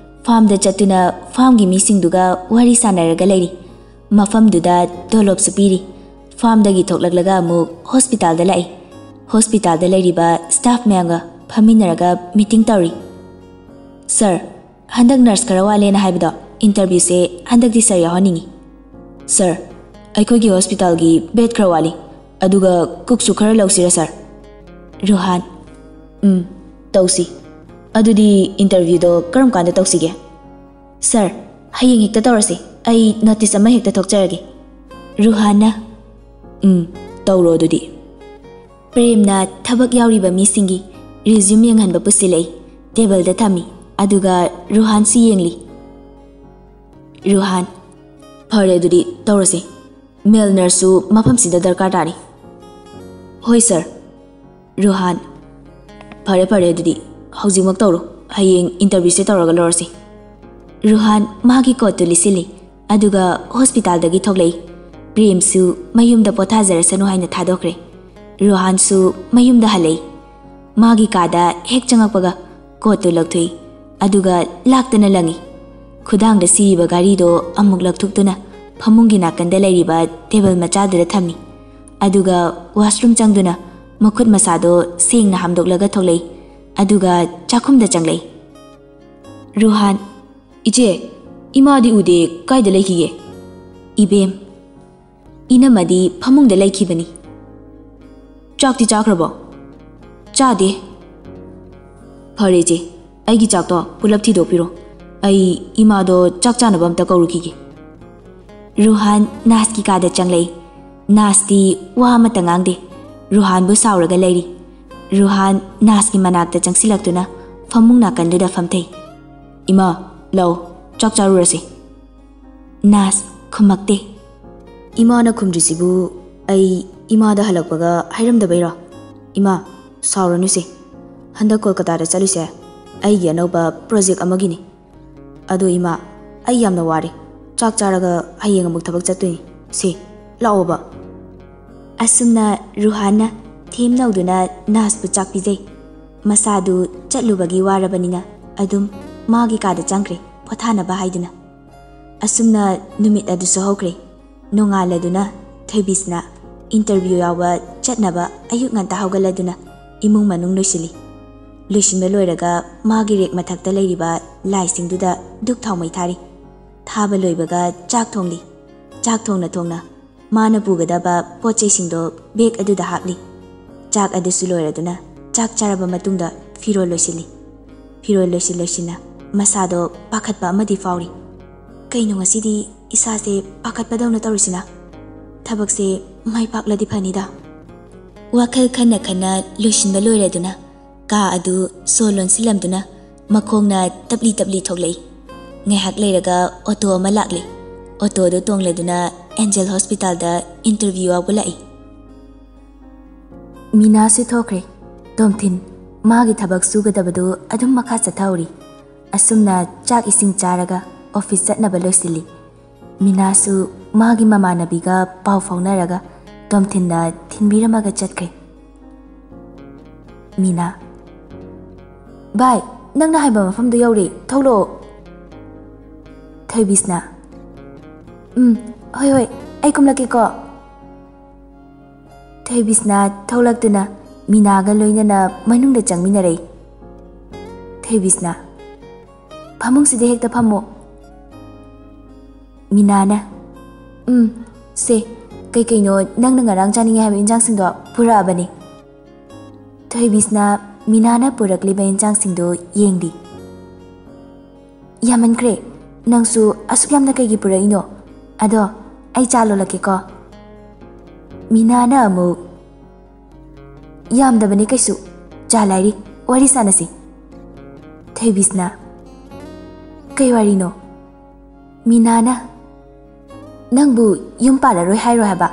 ꯐꯥꯝꯗ ꯆꯠꯇꯨꯅ ꯐꯥꯝꯒꯤ ꯃꯤꯁꯤꯡꯗꯨꯒ ꯋꯥꯔꯤ ꯁꯥꯟꯅꯔꯒ ꯂꯩꯔꯤ꯫ ꯃꯐꯝꯗꯨꯗ ꯇꯣꯂꯣꯞꯁꯨ ꯄꯤꯔꯤ꯫ ꯐꯥꯝꯗꯒꯤ ꯊꯣꯛꯂꯛꯂꯒ ꯑꯃꯨꯛ ꯍꯣꯁꯄꯤꯇꯥꯜꯗ ꯂꯥꯛꯏ꯫ ꯍꯣꯁꯄꯤꯇꯥꯜꯗ ꯂꯩꯔꯤꯕ ꯁ꯭ꯇꯥꯐ ꯃꯌꯥꯝꯒ ꯐꯝꯃꯤꯟꯅꯔꯒ ꯃꯤꯇꯤꯡ ꯇꯧꯔꯤ꯫ "ꯁꯥꯔ, ꯍꯟꯗꯛ ꯅꯔꯁ ꯈꯔ ꯋꯥꯠꯂꯦꯅ ꯍꯥꯏꯕꯗꯣ, ꯏꯟꯇꯔꯚ꯭ꯌꯨꯁꯦ ꯍꯟꯗꯛꯇꯤ ꯁꯥꯔ ꯌꯥꯎꯍꯟꯅꯤꯡꯉꯤ꯫" "ꯁꯥꯔ, ꯑꯩꯈꯣꯏꯒꯤ ꯍꯣꯁꯄꯤꯇꯥꯜꯒꯤ ꯕꯦꯗ ꯈꯔ ꯋꯥꯠꯂꯤ, ꯑꯗꯨꯒ ꯀꯨꯛꯁꯨ ꯈꯔ ꯂꯧꯁꯤꯔꯥ ꯁꯥꯔ?" ꯔꯨꯍꯥꯟ, "ꯎꯝ, ꯇꯧꯁꯤ꯫ ꯑꯗꯨꯗꯤ ꯏꯟꯇꯔꯚ꯭ꯌꯨꯗꯣ ꯀꯔꯝ ꯀꯥꯟꯗ ꯇꯧꯁꯤꯒꯦ?" "ꯁꯥꯔ, ꯍꯌꯦꯡ ꯍꯦꯛꯇ ꯇꯧꯔꯁꯤ꯫ ꯑꯩ ꯅꯣꯇꯤꯁ ꯑꯃ ꯍꯦꯛꯇ ꯊꯣꯛꯆꯔꯒꯦ꯫" ꯔꯨꯍꯥꯟꯅ, "ꯎꯝ, ꯇꯧꯔꯣ ꯑꯗꯨꯗꯤ꯫" ꯄ꯭ꯔꯦꯝꯅ ꯊꯕꯛ ꯌꯥꯎꯔꯤꯕ ꯃꯤꯁꯤꯡꯒꯤ ꯔꯤꯖ꯭ꯌꯨꯝ ꯌꯦꯡꯍꯟꯕ ꯄꯨꯁꯤꯜꯂꯛꯏ, ꯇꯦꯕꯜꯗ ꯊꯝꯃꯤ, ꯑꯗꯨꯒ ꯔꯨꯍꯥꯟꯁꯨ ꯌꯦꯡꯂꯤ꯫ ꯔꯨꯍꯥꯟ, "ꯐꯔꯦ, ꯑꯗꯨꯗꯤ ꯇꯧꯔꯁꯤ꯫ ꯃꯦꯜ ꯅꯔꯁꯁꯨ ꯃꯐꯝꯁꯤꯗ ꯗꯔꯀꯥꯔ ꯇꯥꯔꯤ꯫" "ꯍꯣꯏ ꯁꯥꯔ꯫" ꯔꯨꯍꯥꯟ, "ꯐꯔꯦ, ꯐꯔꯦ, ꯑꯗꯨꯗꯤ ꯍꯧꯖꯤꯛꯃꯛ ꯇꯧꯔꯣ꯫ ꯍꯌꯦꯡ ꯏꯟꯇꯔꯚ꯭ꯌꯨꯁꯦ ꯇꯧꯔꯒ ꯂꯧꯔꯁꯤ꯫" ꯔꯨꯍꯥꯟ ꯃꯥꯒꯤ ꯀꯣꯠꯇꯨ ꯂꯤꯠꯁꯤꯜꯂꯤ, ꯑꯗꯨꯒ ꯍꯣꯁꯄꯤꯇꯥꯜꯗꯒꯤ ꯊꯣꯛꯂꯛꯏ꯫ ꯄ꯭ꯔꯦꯝꯁꯨ ꯃꯌꯨꯝꯗ ꯄꯣꯊꯥꯖꯔꯁꯅꯨ ꯍꯥꯏꯅ ꯊꯥꯗꯣꯛꯈ꯭ꯔꯦ꯫ ꯔꯨꯍꯥꯟꯁꯨ ꯃꯌꯨꯝꯗ ꯍꯜꯂꯛꯏ꯫ ꯃꯥꯒꯤ ꯀꯥꯗ ꯍꯦꯛ ꯆꯪꯉꯛꯄꯒ ꯀꯣꯠꯇꯨ ꯂꯧꯊꯣꯛꯏ, ꯑꯗꯨꯒ ꯂꯥꯛꯇꯅ ꯂꯪꯏ꯫ ꯈꯨꯗꯥꯡꯗ ꯁꯤꯔꯤꯕ ꯘꯔꯤꯗꯣ ꯑꯃꯨꯛ ꯂꯧꯊꯣꯛꯇꯨꯅ ꯐꯃꯨꯡꯒꯤ ꯅꯥꯀꯟꯗ ꯂꯩꯔꯤꯕ ꯇꯦꯕꯜ ꯃꯆꯥꯗꯨꯗ ꯊꯝꯃꯤ꯫ ꯑꯗꯨꯒ ꯋꯥꯁꯔꯨꯝ ꯆꯪꯗꯨꯅ ꯃꯈꯨꯠ ꯃꯁꯥꯗꯣ ꯁꯦꯡꯅ ꯍꯥꯝꯗꯣꯛꯂꯒ ꯊꯣꯛꯂꯛꯏ, ꯑꯗꯨꯒ ꯆꯥꯛꯈꯨꯝꯗ ꯆꯪꯂꯛꯏ꯫ ꯔꯨꯍꯥꯟ, "ꯏꯆꯦ, ꯏꯃꯥꯗꯤ ꯎꯗꯦ, ꯀꯥꯏꯗ ꯂꯩꯈꯤꯒꯦ?" ꯏꯕꯦꯝ, "ꯏꯅꯝꯃꯗꯤ ꯐꯃꯨꯡꯗ ꯂꯩꯈꯤꯕꯅꯤ꯫" "ꯆꯥꯛꯇꯤ ꯆꯥꯈ꯭ꯔꯕꯣ?" "ꯆꯥꯗꯦ꯫" "ꯐꯔꯦ ꯏꯆꯦ, ꯑꯩꯒꯤ ꯆꯥꯛꯇꯣ ꯄꯨꯂꯞ ꯊꯤꯗꯣꯛꯄꯤꯔꯣ꯫ ꯑꯩ ꯏꯃꯥꯗꯣ ꯆꯥꯛ ꯆꯥꯅꯕ ꯑꯝꯇ ꯀꯧꯔꯨꯈꯤꯒꯦ꯫" ꯔꯨꯍꯥꯟ ꯅꯥꯁꯀꯤ ꯀꯥꯗ ꯆꯪꯂꯛꯏ꯫ ꯅꯥꯁꯇꯤ ꯋꯥ ꯑꯃꯠꯇ ꯉꯥꯡꯗꯦ꯫ ꯔꯨꯍꯥꯟꯕꯨ ꯁꯥꯎꯔꯒ ꯂꯩꯔꯤ꯫ ꯔꯨꯍꯥꯟ ꯅꯥꯁꯀꯤ ꯃꯅꯥꯛꯇ ꯆꯪꯁꯤꯜꯂꯛꯇꯨꯅ ꯐꯃꯨꯡ ꯅꯥꯀꯟꯗꯨꯗ ꯐꯝꯊꯩ꯫ "ꯏꯃꯥ, ꯂꯥꯛꯑꯣ, ꯆꯥꯛ ꯆꯥꯔꯨꯔꯁꯤ꯫" ꯅꯥꯁ ꯈꯨꯝꯃꯛꯇꯦ꯫ "ꯏꯃꯥꯅ ꯈꯨꯝꯗ꯭ꯔꯤꯁꯤꯕꯨ ꯑꯩ ꯏꯃꯥꯗ ꯍꯜꯂꯛꯄꯒ ꯍꯥꯏꯔꯝꯗꯕꯩꯔꯣ? ꯏꯃꯥ, ꯁꯥꯎꯔꯅꯨꯁꯦ, ꯍꯟꯗꯛ ꯀꯣꯜꯀꯇꯥꯗ ꯆꯠꯂꯤꯁꯦ ꯑꯩꯒꯤ ꯑꯅꯧꯕ ꯄ꯭ꯔꯣꯖꯦꯛ ꯑꯃꯒꯤꯅꯤ꯫ ꯑꯗꯣ ꯏꯃꯥ, ꯑꯩ ꯌꯥꯝꯅ ꯋꯥꯔꯦ꯫ ꯆꯥꯛ ꯆꯥꯔꯒ ꯍꯌꯦꯡ ꯑꯃꯨꯛ ꯊꯕꯛ ꯆꯠꯇꯣꯏꯅꯤ꯫ ꯁꯦ, ꯂꯥꯛꯑꯣꯕ꯫ ꯑꯁꯨꯝꯅ ꯔꯨꯍꯥꯟꯅ ꯊꯦꯝꯅꯧꯗꯨꯅ ꯅꯥꯁꯄꯨ ꯆꯥꯛ ꯄꯤꯖꯩ꯫ ꯃꯁꯥꯗꯨ ꯆꯠꯂꯨꯕꯒꯤ ꯋꯥꯔꯕꯅꯤꯅ ꯑꯗꯨꯝ ꯃꯥꯒꯤ ꯀꯥꯗ ꯆꯪꯈ꯭ꯔꯦ, ꯄꯣꯊꯥꯅꯕ ꯍꯥꯏꯗꯨꯅ꯫ ꯑꯁꯨꯝꯅ ꯅꯨꯃꯤꯠ ꯑꯗꯨꯁꯨ ꯍꯧꯈ꯭ꯔꯦ꯫ ꯅꯣꯡꯉꯥꯜꯂꯗꯨꯅ ꯊꯣꯏꯕꯤꯁꯅ ꯏꯟꯇꯔꯚ꯭ꯌꯨ ꯌꯥꯎꯕ ꯆꯠꯅꯕ ꯑꯌꯨꯛ ꯉꯟꯇꯥ ꯍꯧꯒꯠꯂꯗꯨꯅ ꯏꯃꯨꯡ ꯃꯅꯨꯡ ꯂꯣꯏꯁꯤꯜꯂꯤ꯫ ꯂꯣꯏꯁꯤꯟꯕ ꯂꯣꯏꯔꯒ ꯃꯥꯒꯤ ꯔꯦꯛ ꯃꯊꯛꯇ ꯂꯩꯔꯤꯕ ꯂꯥꯏꯁꯤꯡꯗꯨꯗ ꯙꯨꯞ ꯊꯥꯎꯃꯩ ꯊꯥꯔꯤ꯫ ꯊꯥꯕ ꯂꯣꯏꯕꯒ ꯆꯥꯛ ꯊꯣꯡꯂꯤ꯫ ꯆꯥꯛ ꯊꯣꯡꯅ ꯊꯣꯡꯅ ꯃꯥꯅ ꯄꯨꯒꯗꯕ ꯄꯣꯠ ꯆꯩꯁꯤꯡꯗꯣ ꯕꯦꯒ ꯑꯗꯨꯗ ꯍꯥꯞꯂꯤ꯫ ꯆꯥꯛ ꯑꯗꯨꯁꯨ ꯂꯣꯏꯔꯗꯨꯅ ꯆꯥꯛ ꯆꯥꯔꯕ ꯃꯇꯨꯡꯗ ꯐꯤꯔꯣꯜ ꯂꯣꯏꯁꯤꯜꯂꯤ꯫ ꯐꯤꯔꯣꯜ ꯂꯣꯏꯁꯤꯜ ꯂꯣꯏꯁꯤꯟꯅ ꯃꯁꯥꯗꯣ ꯄꯥꯈꯠꯄ ꯑꯃꯗꯤ ꯐꯥꯎꯔꯤ꯫ ꯀꯩꯅꯣ ꯉꯁꯤꯗꯤ ꯏꯁꯥꯁꯦ ꯄꯥꯈꯠꯄꯗꯧꯅ ꯇꯧꯔꯤꯁꯤꯅ? ꯊꯕꯛꯁꯦ ꯃꯥꯏ ꯄꯥꯛꯂꯗꯤ ꯐꯅꯤꯗ꯫ ꯋꯥꯈꯜ ꯈꯟꯅ ꯈꯟꯅ ꯂꯣꯏꯁꯤꯟꯕ ꯂꯣꯏꯔꯗꯨꯅ ꯀꯥ ꯑꯗꯨ ꯁꯣ ꯂꯣꯟꯁꯤꯜꯂꯝꯗꯨꯅ ꯃꯈꯣꯡꯅ ꯇꯞꯂꯤ ꯇꯞꯂꯤ ꯊꯣꯛꯂꯛꯏ꯫ ꯉꯥꯏꯍꯥꯛ ꯂꯩꯔꯒ ꯑꯣꯇꯣ ꯑꯃ ꯂꯥꯛꯂꯤ꯫ ꯑꯣꯇꯣꯗꯨ ꯇꯣꯡꯂꯗꯨꯅ ꯑꯦꯟꯖꯦꯜ ꯍꯣꯁꯄꯤꯇꯥꯜꯗ ꯏꯟꯇꯔꯚ꯭ꯌꯨ ꯌꯥꯎꯕ ꯂꯥꯛꯏ꯫ ꯃꯤꯅꯥꯁꯨ ꯊꯣꯛꯈ꯭ꯔꯦ꯫ ꯇꯣꯝꯊꯤꯟ ꯃꯥꯒꯤ ꯊꯕꯛ ꯁꯨꯒꯗꯕꯗꯨ ꯑꯗꯨꯝ ꯃꯈꯥ ꯆꯠꯊꯍꯧꯔꯤ꯫ ꯑꯁꯨꯝꯅ ꯆꯥꯛ ꯏꯁꯤꯡ ꯆꯥꯔꯒ ꯑꯣꯐꯤꯁ ꯆꯠꯅꯕ ꯂꯣꯏꯁꯤꯜꯂꯤ꯫ ꯃꯤꯅꯥꯁꯨ ꯃꯥꯒꯤ ꯃꯃꯥꯟꯅꯕꯤꯒ ꯄꯥꯎ ꯐꯥꯎꯅꯔꯒ ꯇꯣꯝꯊꯤꯟꯅ ꯊꯤꯟꯕꯤꯔꯝꯃꯒ ꯆꯠꯈ꯭ꯔꯦ꯫ ꯃꯤꯅꯥ, "ꯚꯥꯏ, ꯅꯪꯅ ꯍꯥꯏꯕ ꯃꯐꯝꯗꯣ ꯌꯧꯔꯦ, ꯊꯣꯛꯂꯛꯑꯣ꯫" ꯊꯣꯏꯕꯤꯁꯅ, "ꯎꯝ, ꯍꯣꯏ ꯍꯣꯏ, ꯑꯩ ꯀꯨꯝꯂꯛꯀꯦꯀꯣ꯫" ꯊꯣꯏꯕꯤꯁꯅ ꯊꯣꯛꯂꯛꯇꯨꯅ ꯃꯤꯅꯥꯒ ꯂꯣꯏꯅꯅ ꯃꯅꯨꯡꯗ ꯆꯪꯃꯤꯟꯅꯔꯛꯏ꯫ ꯊꯣꯏꯕꯤꯁꯅ, "ꯐꯃꯨꯡꯁꯤꯗ ꯍꯦꯛꯇ ꯐꯝꯃꯣ꯫" ꯃꯤꯅꯥꯅ, "ꯎꯝ, ꯁꯦ, ꯀꯩꯀꯩꯅꯣ ꯅꯪꯅ ꯉꯔꯥꯡ ꯆꯥꯅꯤꯡꯉꯦ ꯍꯥꯏꯕ ꯏꯟꯖꯥꯡꯁꯤꯡꯗꯣ ꯄꯨꯔꯛꯑꯕꯅꯦ꯫" ꯊꯣꯏꯕꯤꯁꯅ ꯃꯤꯅꯥꯅ ꯄꯨꯔꯛꯂꯤꯕ ꯏꯟꯖꯥꯡꯁꯤꯡꯗꯨ ꯌꯦꯡꯂꯤ꯫ "ꯌꯥꯝꯃꯟꯈ꯭ꯔꯦ, ꯅꯪꯁꯨ ꯑꯁꯨꯛ ꯌꯥꯝꯅ ꯀꯩꯒꯤ ꯄꯨꯔꯛꯏꯅꯣ? ꯑꯗꯣ ꯑꯩ ꯆꯥ ꯂꯣꯜꯂꯛꯀꯦꯀꯣ꯫" ꯃꯤꯅꯥꯅ ꯑꯃꯨꯛ, "ꯌꯥꯝꯗꯕꯅꯦ ꯀꯩꯁꯨ, ꯆꯥ ꯂꯥꯏꯔꯤ, ꯋꯥꯔꯤ ꯁꯥꯟꯅꯁꯤ꯫" ꯊꯣꯏꯕꯤꯁꯅ, "ꯀꯩ ꯋꯥꯔꯤꯅꯣ?" ꯃꯤꯅꯥꯅ, "ꯅꯪꯕꯨ ꯌꯨꯝ ꯄꯥꯜꯂꯔꯣꯏ ꯍꯥꯏꯔꯣ ꯍꯥꯏꯕ?"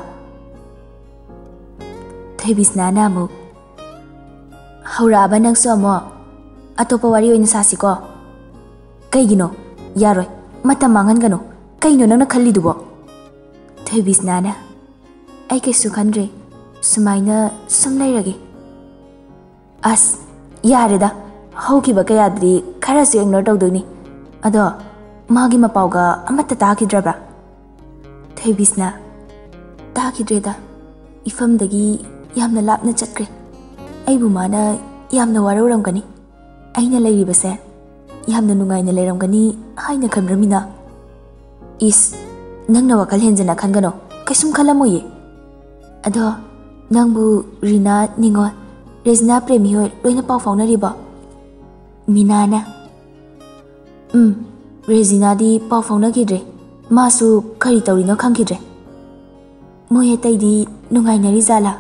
ꯊꯣꯏꯕꯤꯁꯅꯥꯅ ꯑꯃꯨꯛ, ꯍꯧꯔꯛꯑꯕ ꯅꯪꯁꯨ ꯑꯃꯨꯛ? ꯑꯇꯣꯞꯄ ꯋꯥꯔꯤ ꯑꯣꯏꯅ ꯁꯥꯁꯤꯀꯣ꯫ ꯀꯩꯒꯤꯅꯣ? ꯌꯥꯔꯣꯏ꯫ ꯃꯇꯝ ꯃꯥꯡꯍꯟꯒꯅꯨ꯫ ꯀꯩꯅꯣ ꯅꯪꯅ ꯈꯜꯂꯤꯗꯨꯕꯣ? ꯊꯣꯏꯕꯤꯁꯅꯥꯅ, ꯑꯩ ꯀꯩꯁꯨ ꯈꯟꯗ꯭ꯔꯦ꯫ ꯁꯨꯃꯥꯏꯅ ꯁꯨꯝ ꯂꯩꯔꯒꯦ꯫ ꯑꯁ, ꯌꯥꯔꯦꯗ꯫ ꯍꯧꯈꯤꯕ ꯀꯌꯥꯗꯨꯗꯤ ꯈꯔꯁꯨ ꯏꯒꯅꯣꯔ ꯇꯧꯗꯣꯏꯅꯤ꯫ ꯑꯗꯣ, ꯃꯥꯒꯤ ꯃꯄꯥꯎꯒ ꯑꯃꯠꯇ ꯇꯥꯈꯤꯗ꯭ꯔꯕ꯭ꯔꯥ? ꯊꯣꯏꯕꯤꯁꯅꯥ, ꯇꯥꯈꯤꯗ꯭ꯔꯦꯗ꯫ ꯏꯐꯝꯗꯒꯤ ꯌꯥꯝꯅ ꯂꯥꯞꯅ ꯆꯠꯈ꯭ꯔꯦ꯫ ꯑꯩꯕꯨ ꯃꯥꯅ ꯌꯥꯝꯅ ꯋꯥꯔꯧꯔꯝꯒꯅꯤ꯫ ꯑꯩꯅ ꯂꯩꯔꯤꯕꯁꯦ ꯌꯥꯝꯅ ꯅꯨꯡꯉꯥꯏꯅ ꯂꯩꯔꯝꯒꯅꯤ ꯍꯥꯏꯅ ꯈꯟꯕ꯭ꯔꯥ, ꯃꯤꯅꯥ? ꯏꯁ, ꯅꯪꯅ ꯋꯥꯈꯜ ꯍꯦꯟꯖꯅ ꯈꯟꯒꯅꯣ꯫ ꯀꯩꯁꯨꯝ ꯈꯜꯂꯝꯃꯣꯏꯌꯦ꯫ ꯑꯗꯣ, ꯅꯪꯕꯨ ꯔꯤꯅꯥ ꯅꯤꯉꯣꯜ, ꯔꯦꯖꯤꯅꯥ ꯄ꯭ꯔꯦꯃꯤ ꯍꯣꯏ ꯂꯣꯏꯅ ꯄꯥꯎ ꯐꯥꯎꯅꯔꯤꯕꯣ? ꯃꯤꯅꯥꯅ, ꯎꯝ, ꯔꯦꯖꯤꯅꯥꯗꯤ ꯄꯥꯎ ꯐꯥꯎꯅꯈꯤꯗ꯭ꯔꯦ꯫ ꯃꯥꯁꯨ ꯀꯔꯤ ꯇꯧꯔꯤꯅꯣ ꯈꯪꯈꯤꯗ꯭ꯔꯦ꯫ ꯃꯣꯏ ꯑꯇꯩꯗꯤ ꯅꯨꯡꯉꯥꯏꯅꯔꯤ ꯖꯥꯠꯂꯥ?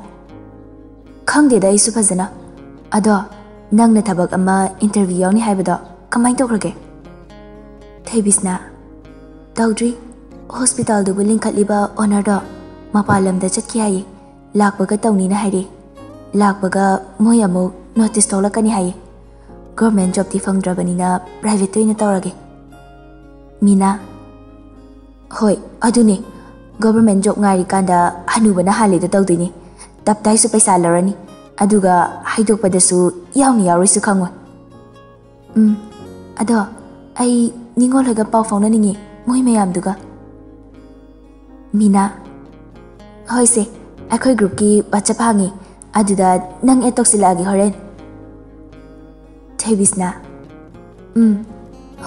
ꯈꯪꯗꯦꯗ ꯑꯩꯁꯨ ꯐꯖꯅ꯫ ꯑꯗꯣ, ꯅꯪꯅ ꯊꯕꯛ ꯑꯃ ꯏꯟꯇꯔꯚ꯭ꯌꯨ ꯌꯥꯎꯅꯤ ꯍꯥꯏꯕꯗꯣ ꯀꯃꯥꯏ ꯇꯧꯈ꯭ꯔꯒꯦ? ꯊꯣꯏꯕꯤꯁꯅꯥ, ꯇꯧꯗ꯭ꯔꯤ꯫ ꯍꯣꯁꯄꯤꯇꯥꯜꯗꯨꯕꯨ ꯂꯤꯡꯈꯠꯂꯤꯕ ꯑꯣꯅꯔꯗꯣ ꯃꯄꯥꯟ ꯂꯝꯗ ꯆꯠꯈꯤ ꯍꯥꯏꯌꯦ꯫ ꯂꯥꯛꯄꯒ ꯇꯧꯅꯤꯅ ꯍꯥꯏꯔꯦ꯫ ꯂꯥꯛꯄꯒ ꯃꯣꯏ ꯑꯃꯨꯛ ꯅꯣꯇꯤꯁ ꯊꯣꯛꯂꯛꯀꯅꯤ ꯍꯥꯏꯌꯦ꯫ ꯒꯣꯔꯃꯦꯟ ꯖꯣꯕꯇꯤ ꯐꯪꯗ꯭ꯔꯕꯅꯤꯅ ꯄ꯭ꯔꯥꯏꯚꯦꯠꯇ ꯑꯣꯏꯅ ꯇꯧꯔꯒꯦ꯫ ꯃꯤꯅꯥ, ꯍꯣꯏ, ꯑꯗꯨꯅꯦ꯫ ꯒꯣꯚꯔꯃꯦꯟ ꯖꯣꯕ ꯉꯥꯏꯔꯤꯀꯥꯟꯗ ꯍꯅꯨꯕꯅ ꯍꯥꯜꯂꯦꯗꯣ ꯇꯧꯗꯣꯏꯅꯦ꯫ ꯇꯞꯇꯥꯏꯁꯨ ꯄꯩꯁꯥ ꯂꯧꯔꯅꯤ, ꯑꯗꯨꯒ ꯍꯥꯏꯗꯣꯛꯄꯗꯁꯨ ꯌꯥꯎꯅꯤ ꯌꯥꯎꯔꯣꯏꯁꯨ ꯈꯪꯉꯣꯏ꯫ ꯎꯝ, ꯑꯗꯣ ꯑꯩ ꯅꯤꯉꯣꯜ ꯍꯣꯏꯒ ꯄꯥꯎ ꯐꯥꯎꯅꯅꯤꯡꯉꯤ, ꯃꯣꯏ ꯃꯌꯥꯝꯗꯨꯒ꯫ ꯃꯤꯅꯥ, ꯍꯣꯏꯁꯦ, ꯑꯩꯈꯣꯏ ꯒ꯭ꯔꯨꯞꯀꯤ WhatsApp ꯍꯥꯡꯉꯤ, ꯑꯗꯨꯗ ꯅꯪ ꯑꯦꯗ ꯇꯧꯁꯤꯜꯂꯛꯑꯒꯦ ꯍꯣꯔꯦꯟ꯫ ꯊꯣꯏꯕꯤꯁꯅꯥ, ꯎꯝ,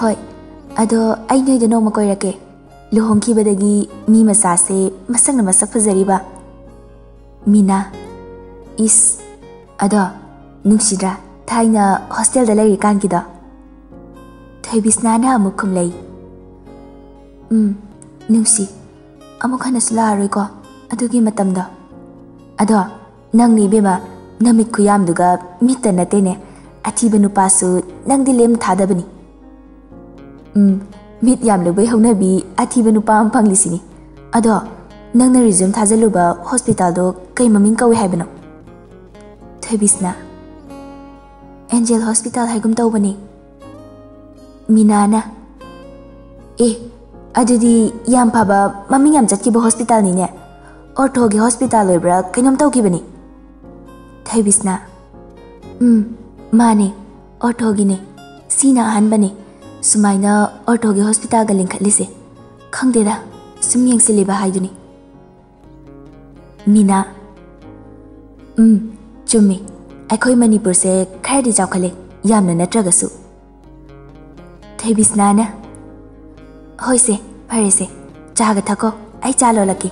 ꯍꯣꯏ꯫ ꯑꯗꯣ ꯑꯩ ꯅꯣꯏꯗ ꯅꯣꯡꯃ ꯀꯣꯏꯔꯛꯀꯦ꯫ ꯂꯨꯍꯣꯡꯈꯤꯕꯗꯒꯤ ꯃꯤ ꯃꯆꯥꯁꯦ ꯃꯁꯛꯅ ꯃꯁꯛ ꯐꯖꯔꯤꯕ꯫ ꯃꯤꯅꯥ, ꯏꯁ, ꯑꯗꯣ ꯅꯨꯡꯁꯤꯗ꯭ꯔꯥ ꯊꯥꯏꯅ ꯍꯣꯁꯇꯦꯜꯗ ꯂꯩꯔꯤꯀꯥꯟꯒꯤꯗꯣ? ꯊꯣꯏꯕꯤꯁꯅꯥꯅ ꯑꯃꯨꯛ ꯈꯨꯝꯂꯩ, ꯎꯝ, ꯅꯨꯡꯁꯤ꯫ ꯑꯃꯨꯛ ꯍꯟꯅꯁꯨ ꯂꯥꯛꯑꯔꯣꯏꯀꯣ ꯑꯗꯨꯒꯤ ꯃꯇꯝꯗꯣ꯫ ꯑꯗꯣ ꯅꯪꯅꯤ ꯏꯕꯦꯝꯃ, ꯅꯃꯤꯠ ꯈꯨꯌꯥꯝꯗꯨꯒ ꯃꯤꯠꯇ ꯅꯠꯇꯦꯅꯦ, ꯑꯊꯤꯕ ꯅꯨꯄꯥꯁꯨ ꯅꯪꯗꯤ ꯂꯦꯝꯅ ꯊꯥꯗꯕꯅꯤ꯫ ꯎꯝ, ꯃꯤꯠ ꯌꯥꯝ ꯂꯨꯕꯩ ꯍꯧꯅꯕꯤ ꯑꯊꯤꯕ ꯅꯨꯄꯥ ꯑꯃ ꯐꯪꯂꯤꯁꯤꯅꯤ꯫ ꯑꯗꯣ ꯅꯪꯅ ꯔꯤꯖ꯭ꯌꯨꯝ ꯊꯥꯖꯤꯜꯂꯨꯕ ꯍꯣꯁꯄꯤꯇꯥꯜꯗꯣ ꯀꯩ ꯃꯃꯤꯡ ꯀꯧꯏ ꯍꯥꯏꯕꯅꯣ? ꯊꯣꯏꯕꯤꯁꯅꯥ, ꯑꯦꯟꯖꯦꯜ ꯍꯣꯁꯄꯤꯇꯥꯜ ꯍꯥꯏꯒꯨꯝ ꯇꯧꯕꯅꯤ꯫ ꯃꯤꯅꯥꯅ, "ꯑꯦ, ꯑꯗꯨꯗꯤ ꯌꯥꯝ ꯐꯕ, ꯃꯃꯤꯡ ꯌꯥꯝ ꯆꯠꯈꯤꯕ ꯍꯣꯁꯄꯤꯇꯥꯜꯅꯤꯅꯦ꯫ ꯑꯣꯔꯊꯣꯒꯤ ꯍꯣꯁꯄꯤꯇꯥꯜ ꯑꯣꯏꯕ꯭ꯔꯥ ꯀꯩꯅꯣꯝ ꯇꯧꯈꯤꯕꯅꯤ꯫" ꯊꯣꯏꯕꯤꯁꯅꯥ, "ꯎꯝ, ꯃꯥꯅꯦ, ꯑꯣꯔꯊꯣꯒꯤꯅꯦ꯫ ꯁꯤꯅ ꯑꯍꯥꯟꯕꯅꯦ ꯁꯨꯃꯥꯏꯅ ꯑꯣꯔꯊꯣꯒꯤ ꯍꯣꯁꯄꯤꯇꯥꯜꯒ ꯂꯤꯡꯈꯠꯂꯤꯁꯦ꯫ ꯈꯪꯗꯦꯗ, ꯁꯨꯝ ꯌꯦꯡꯁꯤꯜꯂꯤꯕ ꯍꯥꯏꯗꯨꯅꯤ꯫" ꯃꯤꯅꯥ, "ꯎꯝ, ꯆꯨꯝꯃꯤ꯫ ꯑꯩꯈꯣꯏ ꯃꯅꯤꯄꯨꯔꯁꯦ ꯈꯔꯗꯤ ꯆꯥꯎꯈꯠꯂꯦ, ꯌꯥꯝꯅ ꯅꯠꯇ꯭ꯔꯒꯁꯨ꯫" ꯊꯣꯏꯕꯤꯁꯅꯥꯅ, "ꯍꯣꯏꯁꯦ, ꯐꯔꯦꯁꯦ, ꯆꯥꯒ ꯊꯛꯀꯣ, ꯑꯩ ꯆꯥ ꯂꯣꯜꯂꯛꯀꯦ꯫